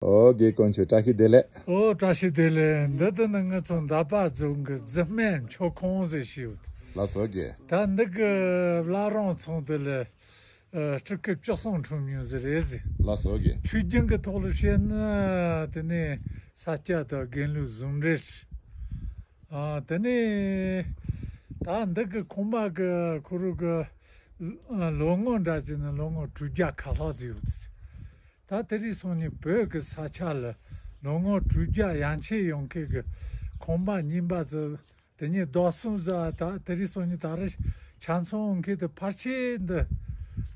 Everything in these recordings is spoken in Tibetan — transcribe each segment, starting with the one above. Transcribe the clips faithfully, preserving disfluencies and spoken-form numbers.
ཨོ་རྒན་དཀོན་མཆོག་བཀྲ་ཤིས་བདེ་ལེགས། ཨོ་བཀྲ་ཤིས་བདེ་ལེགས། འདི་དུ་ནི་ང་ཚོ་འདབ་པ་རྫོང་གི་རྫི་སྨད་མཆོད་ཁང་ཟེར་ཞིག་ཡོད། ལགས་སོ་རྒན། ད་འདི་གི་བླ་རུང་ཚང་དུ་ལ་ཨ་སྤྲུལ་སྐུ་བཅུ་གསུམ་འཁྲུངས་མྱོང་ཟེར་རེད་ཟེར། ལགས་སོ་རྒན། ཆོས་རྒྱུན་གྱི་ཐོག་ལ་བཤད་ན་དེ་ནས་ས་སྐྱ་དང་དགེ་ལུགས་ཟུང་འབྲེལ། ཨ་དེ་ནས་ད་འདི་གི་ཁང་པ་གི་ཁོ་རང་གི་ཨ་ལོ་ངོ་འདྲ་ཟེར་ན་ལོ་ངོ་དྲུག་བརྒྱ་ཁ་ལྷག་ཟིག་ཡོད་ཟེར། ད་དེ་རིང་སང་ཉིན་བོད་ཀྱི་ས་ཆ་ལ་ལོ་ངོ་དྲུག་བརྒྱ་ཡན་ཆད་ཡོང་མཁན་གྱི་ཁང་པ་རྙིང་པ་ཟིག་དེ་ཉིད་རྡོ་གསུམ་ཟིག་ད་དེ་རིང་སང་ཉིན་ད་རེས་ཆ་ཚང་ཡོང་མཁན་དེ་ཕལ་ཆེར་འདི་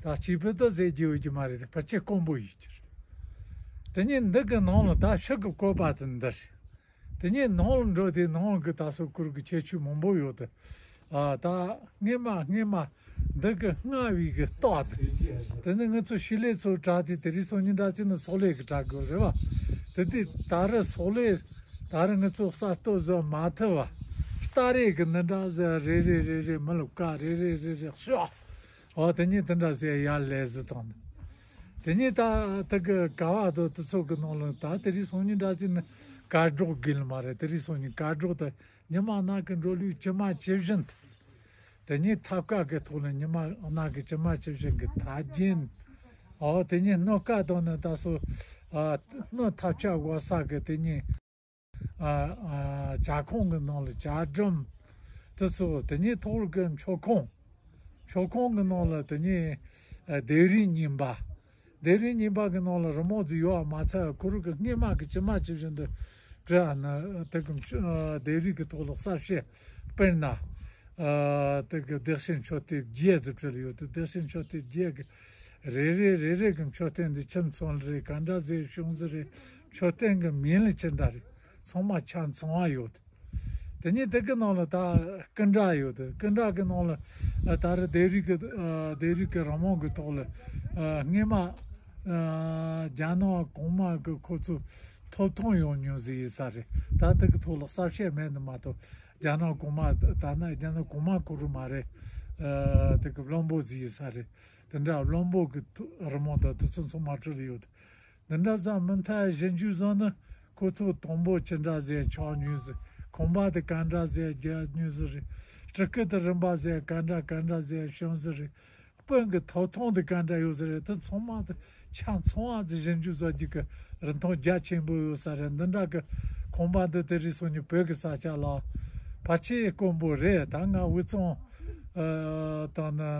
ད་སྐྱིད་པོ་ད་ཟེར་རྒྱུ་ཡོད་ཀྱི་མ་རེད། དེ་ཕལ་ཆེར་དཀོན་པོ་ཡིན་གྱི་རེད། དེ་ཉིད་འདི་གི་ནང་ལ་ད་ཕྱི་གི་བཀོད་པ་དེ་འདི་རེད། དེ་ཉིད་ནང་ལ་འགྲོ་དེ་ནང་གི་ད་སོ་ཁུར་གི་ཁྱད་ཆོས་མང་པོ་ཡོད་དེ། ཨ་ད་སྔས་མ་སྔས་མ་འདི་གི་སྔ་བའི་གི་རྟགས་དེ། དེ་ནི་ང་ཚོ་ཕྱི་ལས་ཚོ་གྲྭ་དེ་དེ་རིང་སང་ཉིན་འདྲ་ཅིག་ནི་སོག་ལས་གི་གྲྭ་དགོས་རེད་བ། དེ་དེ་ད་རེས་སོག་ལས་ད་རེས་ང་ཚོ་གསར་གཏོད་བཟོ་མ་ཐུབ་བ། སྟ་རེ་གི་འདི་འདྲ་ཟེར་རེ་རེ་རེ་རེ་མི་ལ་ཀ་རེ་རེ་རེ་རེ་ཤོག་ཨོ་དེ་ཉིད་དེ་འདྲ་ཟེར་ཡར་ལས་ཟིན་བཏང་ནས། དེ་ཉིད་ད་དེ་གི་ག་བ་དོ་དེ་ཚོ་གི་ནང་ལ་ད་དེ་རིང་སང་ཉིན་འདྲ་ཅིག་ནི་གར་སྒྲོག་དགོས་ལ་མ་རེད། དེ་རིང་སང་ཉིན་གར་སྒྲོག་དེ་ཉི་མ་ནག་གི་འགྲོ་ལུགས་ཇི་མ་ཇི་བཞིན་དེ། དེ་ཉིད་ཐབ་ཀ་གི་ཐོག་ལ་ཉི་མ་ནག་གི་ཇི་མ་ཇི་བཞིན་གི་ཐབས་རྒྱན། ཨོ་དེ་ཉིད་སྣོད་ཀ་དང་ནི་ད་སོ་ཨ་སྣོད་ཐབས་ཆག་འོ་ས་གི་དེ་ཉིད། ཨ་ཨ་ཇ་ཁང་གི་ནང་ལ་ཇ་སྒྲོམ་དེ་ཚོ། དེ་ཉིད་ཐོག་ལ་གི་མཆོད་ཁང་། མཆོད་ཁང་གི་ནང་ལ་དེ་ཉིད་ཨ་ལྡེབས་རིས་རྙིང་པ། ལྡེབས་རིས་རྙིང་པ་གི་ནང་ལ་རི་མོ་ཟིག་ཡོད་པ་མ་ཚད་ཁོ་རང་གི་སྔས་མ་གི་ཇི་མ་ཇི་བཞིན་དུ་བྲིས་ཨ་ནི་དེ་གི་མཆོད་ཨ་ལྡེབས་རིས་གི་ཐོག་ལ་གསལ་བཤད། དཔེར་ན་ཨ་དེ་གི་བདེ་གཤེགས་མཆོད་རྟེན་བརྒྱད་ཟིག་བྲིས་ཡོད་དེ། བདེ་གཤེགས་མཆོད་རྟེན་བརྒྱད་གི་རེ་རེ་རེ་རེ་གི་མཆོད་རྟེན་འདི་ཁྱིམ་ཚང་རེད། ག་འདྲ་ཟེར་གཞུང་ཟེར་རེད། མཆོད་རྟེན་གི་མིང་ལ་ཅི་འདྲ་རེད། ཚང་མ་ཆ་ཚང་བ་ཡོད། དེ་ཉིད་དེ་གི་ནང་ལ་ད་སྐུ་འདྲ་ཡོད། སྐུ་འདྲ་གི་ནང་ལ་ཨ་ད་རེས་ལྡེབས་རིས་གི་ཨ་ལྡེབས་རིས་གི་རི་མོ་གི་ཐོག་ལ་ཨ་སྔས་མ་ཨ་རྒྱ་ནག་གོང་མ་གི་ཁོ་ཚོ་ཐོབ་ཐང་ཡོད་མྱོང་ཟིག་ཡིན་ས་རེད། ད་དེ་གི་ཐོག་ལ་གསལ་བཤད་མེད་ནི་མ་གཏོགས། རྒྱ་ནག་གོང་མ་ད་ན་རྒྱ་ནག་གོང་མ་ཁོ་རང་མ་རེད། ཨ་དེ་གི་བློན་པོ་ཟིག་ཡིན་ས་རེད། དེ་འདྲ་བློན་པོ་གི་ཐོ་རི་མོ་དང་དེ་ཚོ་ཚང་མ་བྲིས་ཡོད། འདི་འདྲ་ཙམ་མི་མཐའ་ཞིབ་འཇུག་བཟོ་ན་ཁོ་ཚོ་དང་པོ་ཅི་འདྲ་ཟེར་ཆགས་མྱོང་ཟིག་ཁང་པ་དེ་ག་འདྲ་ཟེར་རྒྱག་མྱོང་ཟིག་རེད། སྤྲུལ་སྐུ་དེ་རིམ་པ་ཟེར་ག་འདྲ་ག་འདྲ་ཟེར་བྱུང་ཟིག་རེད། དཔོན་གི་ཐོབ་ཐང་དེ་ག་འདྲ་ཡོད་ཟིག་རེད། དེ་ཚང་མ་དེ་ཆ་ཚང་བ་ཟིག་ཞིབ་འཇུག་བཟོ་རྒྱུ་གི་རིན་ཐང་རྒྱ་ཆེན་པོ་ཡོད་ས་རེད། འདི་འདྲ་གི་ཁང་པ་འདི་དེ་རིང་སང་ཉིན་བོད་གི་ས་ཆ་ལ་ཕལ་ཆེར་དཀོན་པོ་རེད། ད་ང་དབུས་གཙང་ཨ་དང་ནི།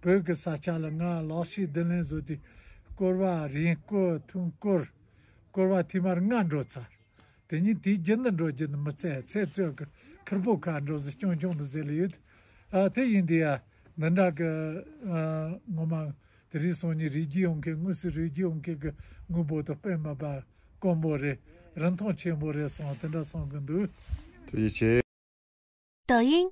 བོད་ཀྱི་ས་ཆ་ལ་ང་ལག་ཤེས་བསྡུ་ལེན་བཟོས་ཏེ་སྐོར་བ་རིང་སྐོར་ཐུང་སྐོར་སྐོར་བ་ཐེངས་མ་ལྔ་འགྲོ་ཚར། དེ་ཉིན་དེའི་རྒྱུན་དུ་འགྲོ་རྒྱུ་ནི་མི་ཚད་ཚེ་བཙོན་གྱི་ཁུར་པོ་ཁ་འགྲོ་ཟིག་རྐྱང་རྐྱང་དུ་ཟེར་ལེ་ཡོད། ཨ་དེ་ཡིན་དེ་ཡ་འདི་འདྲ་གི་ཨ་ངོ་མ་དེ་རིང་སང་ཉིན་རིག་རྒྱུ་ཡོང་མཁན་དངོས་སུ་རིག་རྒྱུ་ཡོང་མཁན་གྱི་དངོས་པོ་དང་དཔེ་མི་སྦ་དཀོན་པོ་རེད། རིན་ཐང་ཆེན་པོ་རེད་སོང་དེ་འདྲ་སོང་གི་འདུག་ཐུགས་རྗེ་ཆེ། 抖音